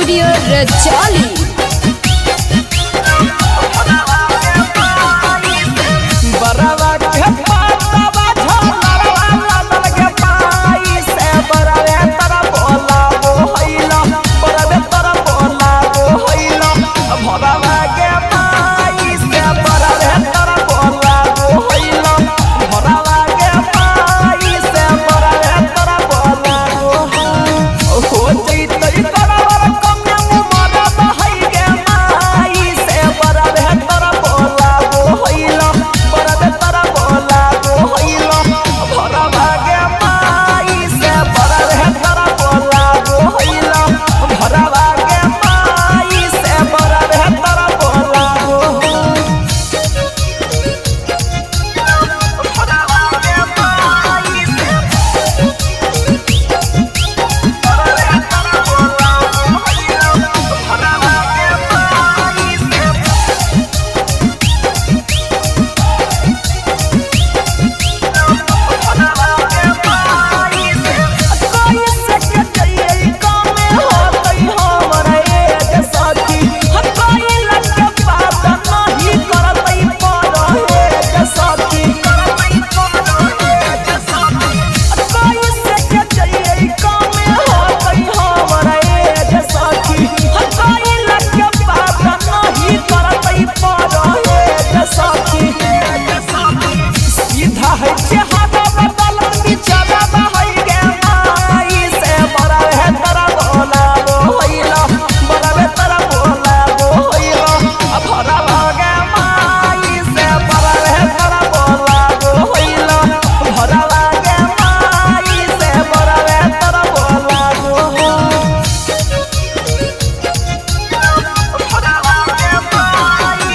Studio Rajauli. Barwa के पातवा झलरवा लदल के पाई से बरवे तर बोला बोहैला बरवे तर बोला बोहैला भरवा के पाई से बरवे तर बोला बोहैला भरवा के पाई से बरवे तर बोला हो जैतै करवर कन्या मरब है गे माई से बरवे तर बोला बोहैला बरवे तर बोला बोहैला भरवा के माई से बरवे तर बोला बोहैला भरवा के माई से बरवे तर बोला भरवा के माई से बरवे तर बोला बोहैला भरवा के माई से। सीधा है चेहरा बदल बिचारा है गे माई से बड़ा है तरा बोला बोहैला बड़ा है तरा बोला बोहैला भरा गे माई से बड़ा है तरा बोला बोहैला भरा गे माई से बड़ा है तरा बोला बोहैला भरा गे माई से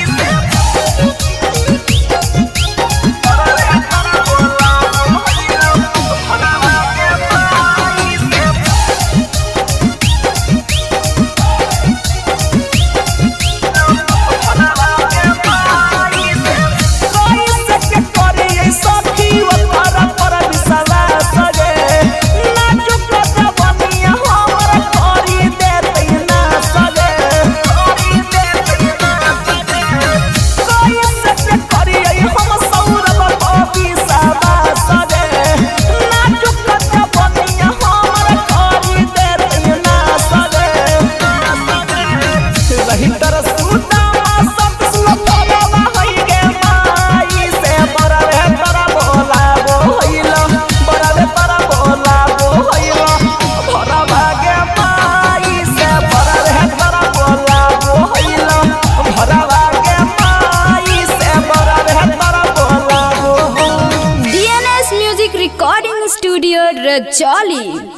DNS music recording studio Rajauli.